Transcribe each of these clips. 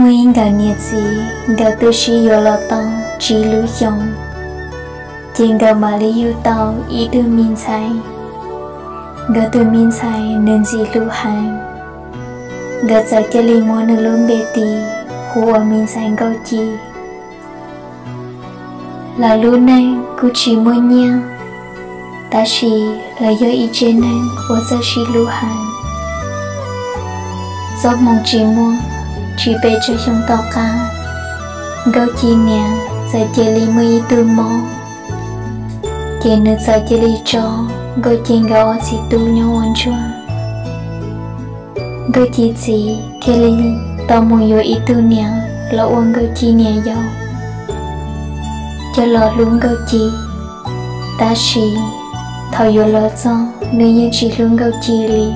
Muaj ib nkawm niam txiv, nkawd twb sib yuav los tau tsib lub xyoos, ces nkawd mam li yug tau ib tug me ntxhais. Nkawd tus me ntxhais nws ntxim hlub heev, nkawd txawm cia li muab nws lub npe tis hu ua me ntxhais Nkauj Ci. Lawv lub neej kuj tsis muaj nyiaj, tab sis lawv yog ib tsev neeg uas txawj sib hlub heev. Txoj hmoo tsis muaj, tsis pes tsawg xyoo tom qab, Nkauj Ci niam txawm cia li muaj ib tug mob, ces nws txawm cia li tso Nkauj Ci nkawd ob txiv tub nyob ua ntsuag. Nkauj Ci txiv thiaj li tau mus yuav ib tug niam los ua Nkauj Ci niam yau, coj los hlub Nkauj Ci. Tab sis thaum yuav los txog nws yeej tsis hlub Nkauj Ci li,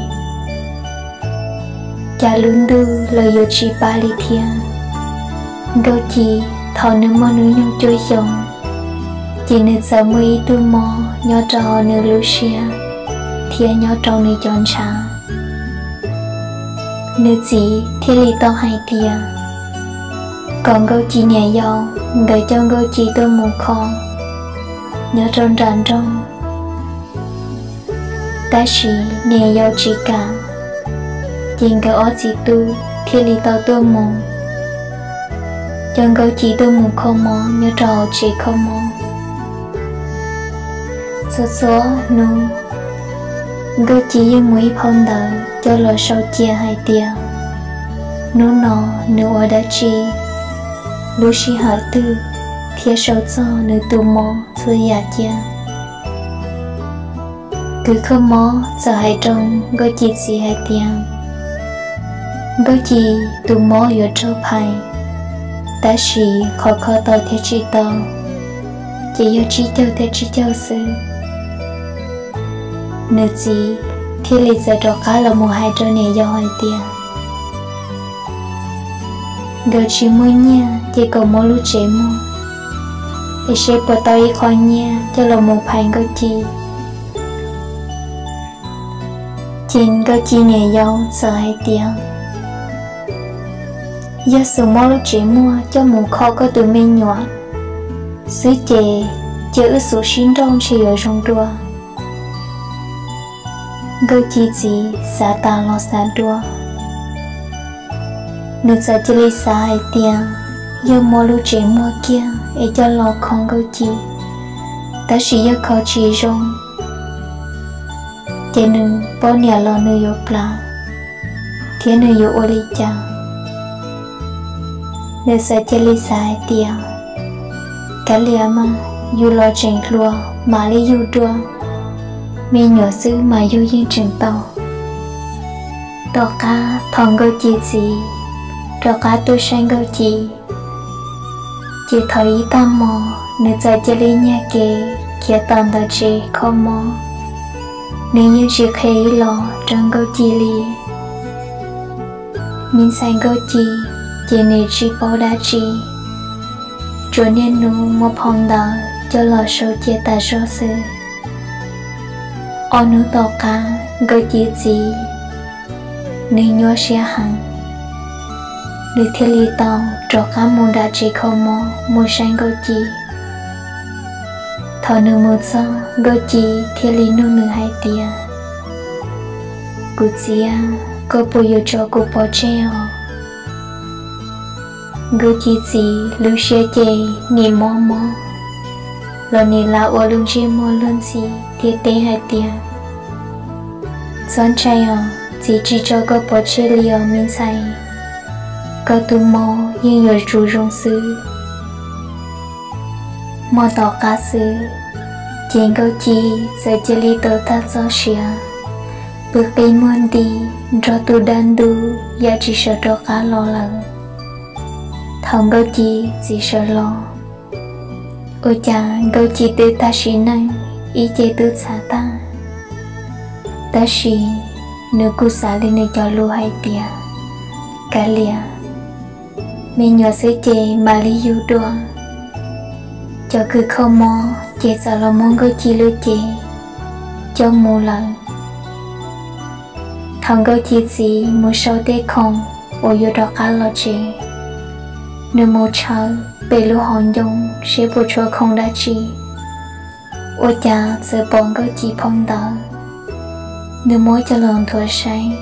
cas lub ntuj los yuav tsis pab li thiab. Nkauj Ci thaum nws muaj hnub nyoog cuaj xyoos, ces nws txawm muaj ib tug mob nyob rau hauv nws lub siab thiab nyob rau nws cov ntshav. Nws txiv thiaj li tau hais tias kom Nkauj Ci niam yau nkawd coj Nkauj Ci tuaj mus kho nyob rau nram nroog. Tab sis niam yau tsis kam, ces nkawd ob txiv tub thiaj li tau tuaj mus, coj Nkauj Ci tuaj mus kho mob nyob rau hauv tsev kho mob. Txhua txhua hnub, Nkauj Ci yeej muaj ib phau ntawv coj los sau cia hais tias hnub no nws ua dab tsi, lub sij hawm twg, thiab sau txog nws tus mob txhua yam cia. Kws kho mob txawm hais rau Nkauj Ci txiv hais tias Nkauj Ci tus mob yuav raug phais, tab sis qhov kho tau thiab tsis tau ces yog tsib caug thiab tsib caug xwb. Nws txiv thiaj li txawm rov qab los mus hais rau niam yau hais tias nkawd tsis muaj nyiaj ces kom muab lub tsev muag, es seb puas tau ib qho nyiaj coj los mus phais Nkauj Ci. Ces Nkauj Ci niam yau txawm hais tias yog xub muab lub tsev muag coj mus kho koj tus me nyuam xwb ces cia wb xub sib nrauj ntshe yuav zoo dua. Nkauj Ci txiv xav tas los xav dua, nws txawm cia li xav hais tias yog muab lub tsev muag kiag es coj los kho Nkauj Ci, tab sis yog kho tsis zoo ces nws poj niam los nws yuav plam thiab nws yuav ua li cas. Nws txawm cia li xav hais tias kav liam mas, yus los tseem hluas mam li yug dua, me nyuam xwb mas yug yeej tseem tau. Tom qab thaum Nkauj Ci txiv rov qab tuaj saib Nkauj Ci, ces thaum ib tag hmo nws txawm cia li nyiag kev khiav tom ntawm tsev kho mob, nws yeej tsis qhia ib los rau Nkauj Ci li. Me ntxhais Nkauj Ci ces nws tsis paub dab tsi, tsuas niaj hnub muab phau ntawv coj los sau cia tas zog xwb. Ob hnub tom qab Nkauj Ci txiv nws nyuaj siab heev, nws thiaj li tau rov qab mus nram tsev kho mob mus saib Nkauj Ci. Thaum nws mus txog, Nkauj Ci thiaj li nug nws hais tias, kuv txiv, koj puas yuav tso kuv pov tseg os? Nkauj Ci txiv lub siab ces nim mob mob los nim lam ua lub ntsej muag luag ntxhi thiab teb hais tias, txhob ntshai os, txiv tsis tso koj pov tseg li os me ntxhais, koj tus mob yeej yuav tsum zoo xwb. Hmo tom qab xwb, ces Nkauj Ci txawm cia li tau tag txoj sia, pw qi muag nti nrog tus dab ntub yam tsis sawv rov qab los lawm. Thaum Nkauj Ci txiv sawv los, ua cas Nkauj Ci twb tag sim neej ib ce tub txhav tag. Tab sis nws kuj xav li nws cov lus hais tias, kav liam, me nyuam xwb ces mam li yug dua. Cov kws kho mob ces txawm los muab Nkauj Ci lub cev coj mus lawm. Thaum Nkauj Ci txiv mus sau tej khoom uas yuav rov qab los tsev, Nws mus tshawb pem lub hauv ncoo seb puas tshuav khoom dab tsi, ua cas txawm pom Nkauj Ci phau ntawv. Nws muab coj los nthuav saib,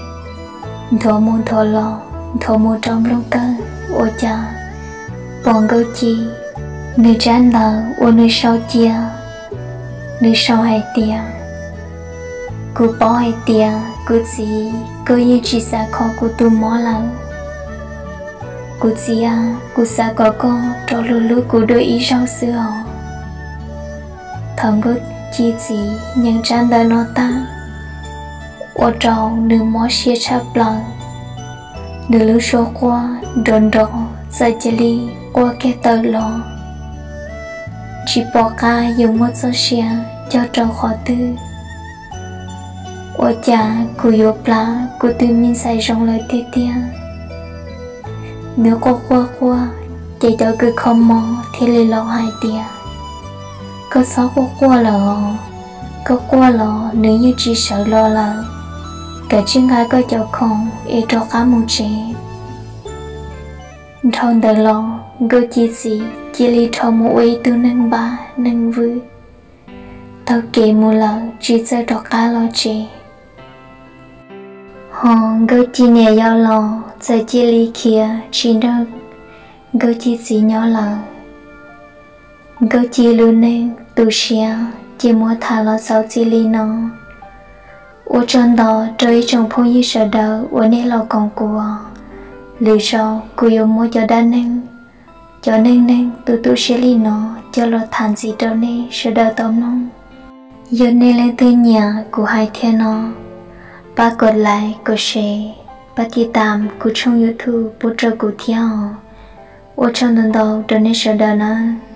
nthuav mus nthuav los, nthuav mus rau nplooj kawg, ua cas pom Nkauj Ci nws tsab ntawv uas nws sau cia, nws sau hais tias: Kuv paub hais tias kuv txiv koj yeej tsis xav kho kuv tus mob lawm. Kuv txiv a, kuv xav kom koj rov los hlub kuv dua ib zaug xwb os. Thaum Nkauj Ci txiv nyeem tsab ntawv no tag, ua rau nws mob siab tshaj plaws. Nws lub suab quaj nrov nrov txawm cia li quaj kiag tawm los, tsis pom qab yuav muab txoj sia cog rau qhov twg. Ua cas kuv yuav plam kuv tus me ntxhais zoo lawm tiag tiag. Nws quaj quaj quaj, ces cov kws kho mob thiaj li los hais tias: Koj txhob quaj quaj lawm os, koj quaj los nws yeej tsis sawv los lawm. Kav tsij nqa koj cov khoom es rov qab mus tsev. Dhau ntawd los Nkauj Ci txiv cia li rho mus ua ib tug neeg npab neeg vwm, taug kev mus lawm tsis txawj rov qab los tsev. Ho Nkauj Ci niam yau los txawm cia li khiav tsis nrog Nkauj Ci txiv nyob lawm. Nkauj Ci lub neej tu siab ces muab tham los xaus txij li no. Ua tsaug ntau rau ib tsoom phooj ywg sawv daws uas nej los koom kuv. Lwm zaus kuv yuav muab cov dab neeg, cov neej neeg tu tu siab li no coj los tham ntxiv rau nej sawv daws tau mloog. Yog nej leej twg nyiam kuv hais thiab no, pab kom like, kom share, pab tiv tam kuv tshooj YouTube pub rau kuv thiab os. Ua tsaug ntau ntau rau nej sawv daws nawb.